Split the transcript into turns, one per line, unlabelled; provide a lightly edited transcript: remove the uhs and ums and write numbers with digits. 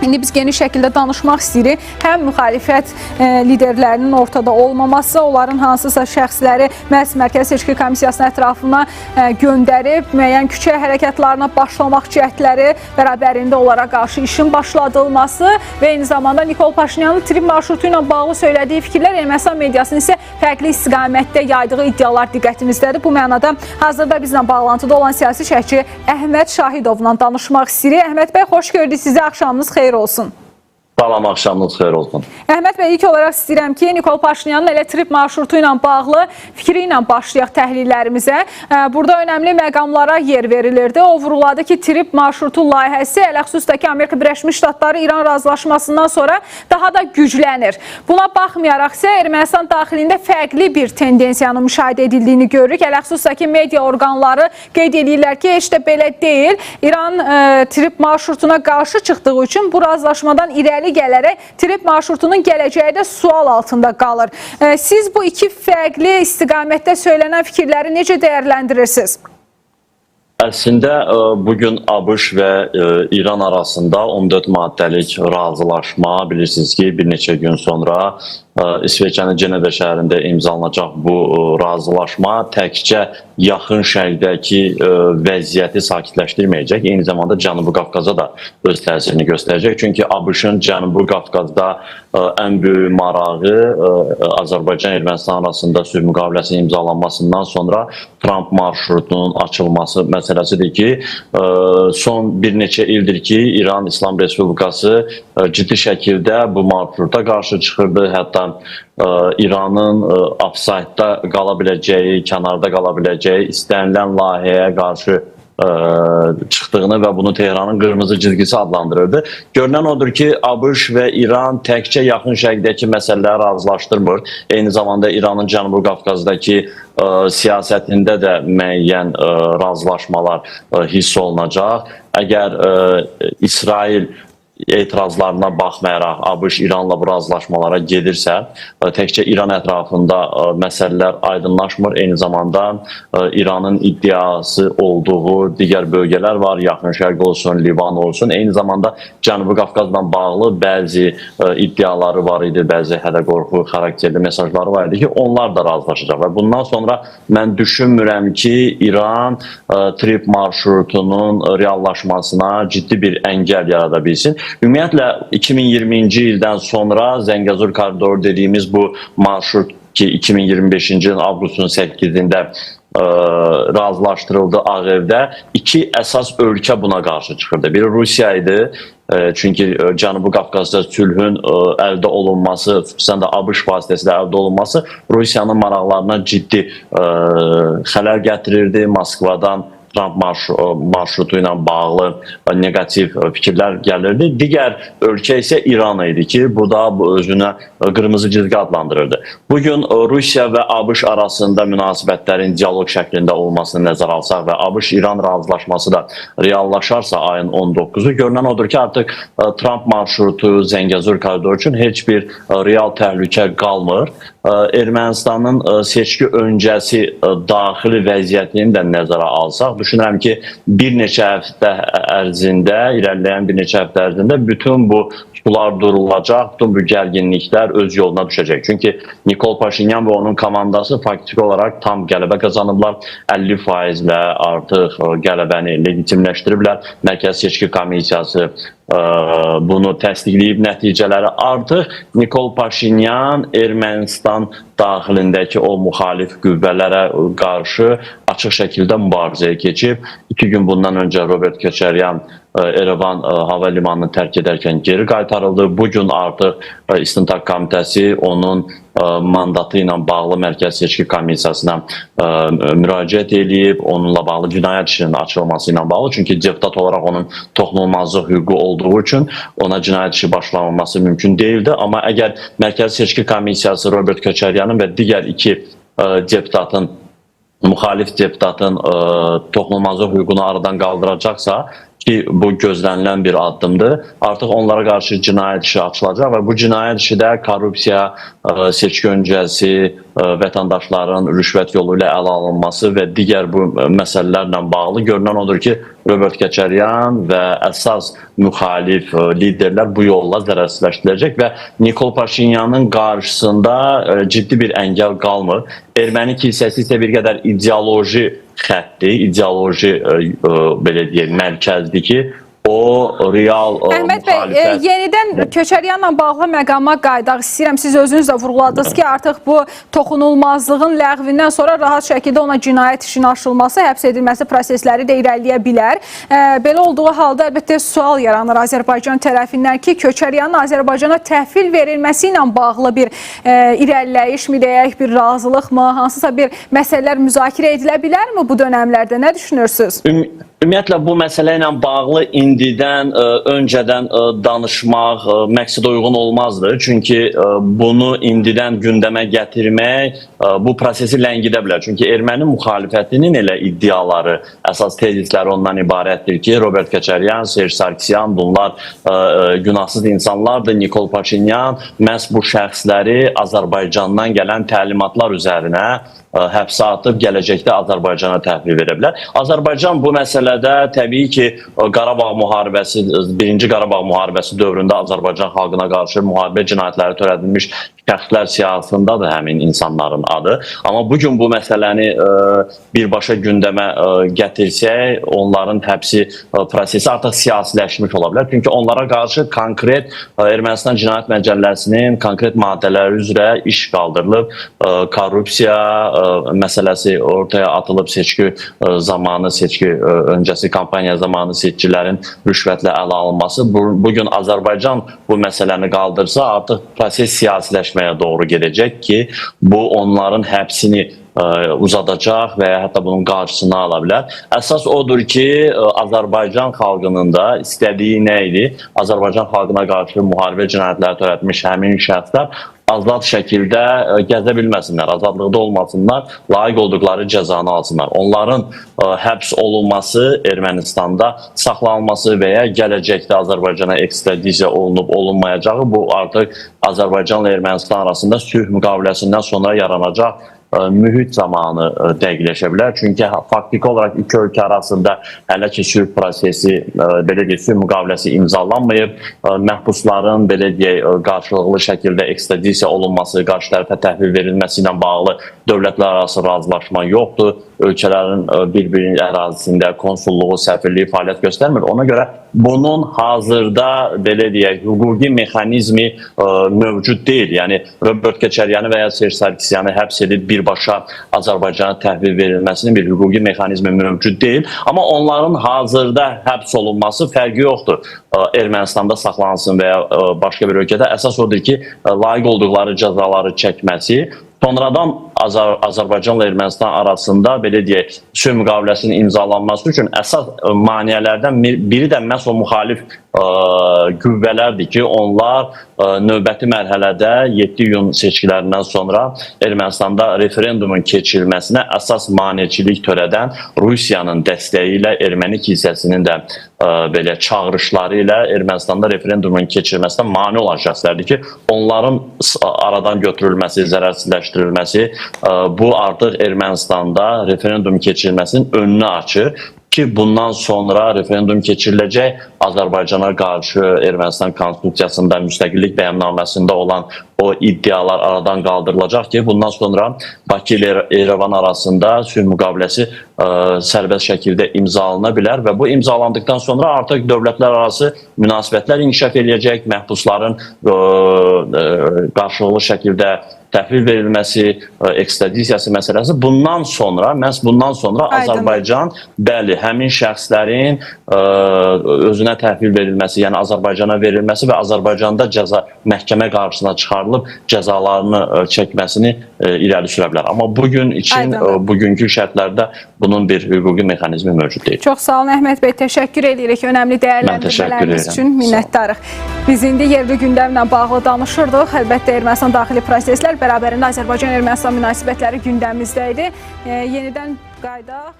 İndi biz geniş şəkildə danışmaq istəyirik. Həm müxalifət liderlərinin ortada olmaması, onların hansısa şəxsləri məhz Mərkəzi Seçki Komissiyasının ətrafına göndərib müəyyən küçə hərəkatlarına başlamaq cəhdləri bərabərində onlara qarşı işin başladılması və eyni zamanda Nikol Paşinyanın trip marşrutu ilə bağlı söylədiyi fikirlər, Ermənistan mediasının isə fərqli istiqamətdə yaydığı iddialar diqqətimizdədir. Bu mənada hazırda bizlə bağlantıda olan siyasi şərhçi Əhməd Şahidovla danışmaq istəyirik. Əhməd bəy, xoş gördük sizi. Axşamınız xeyir olsun.
Salam, axşamınız xeyir olsun.
Əhməd bəy, ilk olaraq istəyirəm ki, Nikol Paşinyanın elə trip marşrutu ilə bağlı fikri ilə başlayaq təhlillərimizə. Burada önəmli məqamlara yer verilirdi. O vurğuladı ki, trip marşrutu layihəsi ələxüsus da ki, Amerika Birləşmiş Ştatları İran razılaşmasından sonra daha da güclənir. Buna baxmayaraq isə Ermənistan daxilində fərqli bir tendensiyanın müşahidə edildiyini görürük. Ələxüsus da ki, media orqanları qeyd edirlər ki, heç də belə deyil. İran trip marşrutuna qarşı çıxdığı üçün bu razılaşmadan irəli gələrək trip marşrutunun gələcəyi də sual altında qalır. Siz bu iki fərqli istiqamətdə söylənən fikirləri necə dəyərləndirirsiniz?
Əslində bugün ABŞ və İran arasında 14 maddəlik razılaşma, bilirsiniz ki, bir neçə gün sonra İsveçrənin Cenevre şəhərində imzalanacaq bu razılaşma təkcə yaxın şərqdəki vəziyyəti sakitləşdirməyəcək, eyni zamanda Cənubi Qafqaza da öz təsirini göstərəcək. Çünki ABŞ-ın Cənubi Qafqazda ən böyük marağı Azərbaycan-Ermənistan arasında sülh müqaviləsinin imzalanmasından sonra Tramp marşrutunun açılması məsələsidir ki, son bir neçə ildir ki, İran İslam Respublikası ciddi şəkildə bu marşruta qarşı çıxırdı. Hətta İranın offside-da qala biləcəyi, kənarda qala biləcəyi istənilən layihəyə qarşı çıxdığını və bunu Tehranın qırmızı cizgisi adlandırırdı. Görünən odur ki, ABŞ və İran təkcə yaxın şərqdəki məsələləri razılaşdırmır. Eyni zamanda İranın Cənubi Qafqazdakı siyasətində də müəyyən razılaşmalar hiss olunacaq. Əgər İsrail etirazlarına baxmayaraq ABŞ İranla bu razılaşmalara gedirsə, təkcə İran ətrafında məsələlər aydınlaşmır. Eyni zamanda İranın iddiası olduğu digər bölgələr var, Yaxın Şərq olsun, Livan olsun. Eyni zamanda Cənubi Qafqazla bağlı bəzi iddiaları var idi, bəzi hədə-qorxu xarakterli mesajları var idi ki, onlar da razılaşacaq və bundan sonra mən düşünmürəm ki, İran trip marşrutunun reallaşmasına ciddi bir əngəl yarada bilsin. Ümumiyyətlə 2020-ci ildən sonra Zəngəzur koridoru dediyimiz bu marşrut ki 2025-ci ilin avqustun 8-də razılaşdırıldı Ağ Evdə. İki əsas ölkə buna qarşı çıxırdı. Biri Rusiya idi. Çünki Cənubi Qafqazda sülhün əldə olunması, xüsusən də ABŞ vasitəsilə əldə olunması Rusiyanın maraqlarına ciddi xələl gətirirdi. Moskvadan Tramp marşrutu ilə bağlı neqativ fikirlər gəlirdi. Digər ölkə isə İran idi ki, bu da özünə qırmızı cizgi adlandırırdı. Bugün Rusiya və ABŞ arasında münasibətlərin dialoq şəklində olmasını nəzərə alsaq və ABŞ-İran razılaşması da reallaşarsa ayın 19-u, görünən odur ki, artıq Tramp marşrutu, Zəngəzur koridoru üçün heç bir real təhlükə qalmır. Ermənistanın seçki öncəsi daxili vəziyyətini də nəzərə alsaq, düşünürəm ki, bir neçə həftə ərzində, irəliləyən bir neçə həftə ərzində bütün bu sular durulacaq, bütün bu gərginliklər öz yoluna düşəcək. Çünki Nikol Paşinyan və onun komandası faktiki olaraq tam qələbə qazanıblar. 50%-lə artıq qələbəni legitimləşdiriblər. Mərkəzi Seçki Komissiyası bunu təsdiqləyib nəticələri. Artıq Nikol Paşinyan Ermənistan daxilindəki o müxalif qüvvələrə qarşı açıq şəkildə mübarizəyə keçib. 2 gün bundan öncə Robert Köçəryan Erevan hava limanını tərk edərkən geri qaytarıldı. Bugün artıq İstintaq Komitəsi onun mandatı ilə bağlı Mərkəzi Seçki Komissiyasına müraciət eləyib, onunla bağlı cinayət işinin açılması ilə bağlı. Çünki deputat olaraq onun toxunulmazlıq hüququ olduğu üçün ona cinayət işi başlanılması mümkün deyildi. Amma əgər Mərkəzi Seçki Komissiyası Robert Köçəryanın və digər iki deputatın, müxalif deputatın toxunulmazlıq hüququnu aradan qaldıracaqsa, ki bu gözlənilən bir addımdır, artıq onlara qarşı cinayət işi açılacaq və bu cinayət işi də korrupsiya, seçki öncəsi vətəndaşların rüşvət yolu ilə ələ alınması və digər bu məsələlərlə bağlı görünən odur ki, Robert Köçəryan və əsas müxalif liderlər bu yolla zərərsizləşdiriləcək və Nikol Paşinyanın qarşısında ciddi bir əngəl qalmır. Erməni kilsəsi isə bir qədər ideoloji xətti, ideoloji belə deyək, mərkəzdir ki, o real
Əhməd bəy, yenidən Köçəryanla bağlı məqama qayıdaq istəyirəm. Siz özünüz də vurğuladınız ki, artıq bu toxunulmazlığın ləğvindən sonra rahat şəkildə ona cinayət işinin açılması, həbs edilməsi prosesləri də irəliləyə bilər. Belə olduğu halda əlbəttə sual yaranır Azərbaycan tərəfindən ki, Köçəryanın Azərbaycana təhvil verilməsi ilə bağlı bir irəliləyiş mi deyək, bir razılıqmı, hansısa bir məsələlər müzakirə edilə bilərmi bu dönəmlərdə? Nə düşünürsünüz?
Ümumiyyətlə bu məsələ ilə bağlı indidən öncədən danışmaq məqsədə uyğun olmazdı. Çünki bunu indidən gündəmə gətirmək bu prosesi ləngidə bilər. Çünki erməni müxalifətinin elə iddiaları, əsas tezisləri ondan ibarətdir ki, Robert Köçəryan, Serj Sarkisyan bunlar günahsız insanlardır. Nikol Paşinyan məhz bu şəxsləri Azərbaycandan gələn təlimatlar üzərinə həbsə atıb gələcəkdə Azərbaycana təhvil verə bilər. Azərbaycan bu məsələdə təbii ki, Qarabağ müharibəsi, birinci Qarabağ müharibəsi dövründə Azərbaycan xalqına qarşı müharibə cinayətləri törədilmiş şəxslər siyahısındadır həmin insanların adı. Amma bugün bu məsələni birbaşa gündəmə gətirsək, onların həbsi prosesi artıq siyasiləşmiş ola bilər. Çünki onlara qarşı konkret Ermənistan Cinayət Məcəlləsinin konkret maddələri üzrə iş qaldırılıb, korrupsiya məsələsi ortaya atılıb, seçki zamanı, seçki öncəsi kampaniya zamanı seçicilərin rüşvətlə ələ alınması. Bugün Azərbaycan bu məsələni qaldırsa, artıq proses siyasiləşməyə doğru gedəcək ki, bu onların həbsini uzadacaq və ya hətta bunun qarşısını ala bilər. Əsas odur ki, Azərbaycan xalqının da istədiyi nə idi? Azərbaycan xalqına qarşı müharibə cinayətləri törətmiş həmin şəxslər azad şəkildə gəzə bilməsinlər, azadlıqda olmasınlar, layiq olduqları cəzanı alsınlar. Onların həbs olunması, Ermənistanda saxlanılması və ya gələcəkdə Azərbaycana ekstradisiya olunub olunmayacağı, bu artıq Azərbaycanla Ermənistan arasında sülh müqaviləsindən sonra yaranacaq mühit zamanı dəqiqləşə bilər. Çünki faktiki olaraq iki ölkə arasında hələ ki sülh prosesi, belə deyək, sülh müqaviləsi imzalanmayıb, məhbusların belə deyək, qarşılıqlı şəkildə ekstradisiya olunması, qarşı tərəfə təhvil verilməsi ilə bağlı dövlətlər arası razılaşma yoxdur. Ölkələrin bir-birinin ərazisində konsulluğu, səfirliyi fəaliyyət göstərmir. Ona görə bunun hazırda belə deyək, hüquqi mexanizmi mövcud deyil. Yəni Robert Köçəryanı və ya Serj Sarkisyanı həbs edib birbaşa Azərbaycana təhvil verilməsinin bir hüquqi mexanizmi mövcud deyil. Amma onların hazırda həbs olunması fərqi yoxdur. Ermənistanda saxlansın və ya başqa bir ölkədə. Əsas odur ki, layiq olduqları cəzaları çəkməsi. Sonradan Azərbaycanla Ermənistan arasında belə deyək, sülh müqaviləsinin imzalanması üçün əsas maneələrdən biri də məhz o müxalif qüvvələrdir ki, onlar növbəti mərhələdə 7 iyun seçkilərindən sonra Ermənistanda referendumun keçirilməsinə əsas maneçilik törədən Rusiyanın dəstəyi ilə erməni kilsəsinin də belə çağırışları ilə Ermənistanda referendumun keçirilməsinə mane olan şəxslərdir ki, onların aradan götürülməsi, zərərsizləşdirilməsi bu artıq Ermənistanda referendum keçirilməsinin önünü açır ki, bundan sonra referendum keçiriləcək. Azərbaycana qarşı Ermənistan Konstitusiyasında, müstəqillik bəyannaməsində olan o iddialar aradan qaldırılacaq ki, bundan sonra Bakı ilə Yerevan arasında sülh müqaviləsi sərbəst şəkildə imzalana bilər və bu imzalandıqdan sonra artıq dövlətlər arası münasibətlər inkişaf eləyəcək, məhbusların qarşılıqlı şəkildə təhvil verilməsi, ekstradisiyası məsələsi. Bundan sonra, məhz bundan sonra Azərbaycan, bəli, həmin şəxslərin özünə təhvil verilməsi, yəni Azərbaycana verilməsi və Azərbaycanda cəza məhkəmə qarşısına çıxarılıb cəzalarını çəkməsini irəli sürə bilər. Amma bugün üçün, bugünkü şərtlərdə bunun bir hüquqi mexanizmi mövcud deyil.
Çox sağ olun Əhməd bəy, təşəkkür edirik. Önəmli dəyərləndirmələriniz üçün minnətdarıq. Biz indi yerli gündəmlə bağlı danışırdıq. Əlbəttə Ermənistan daxili proseslər bərabərində Azərbaycan-Ermənistan münasibətləri gündəmimizdə idi. Yenidən qayıdaq.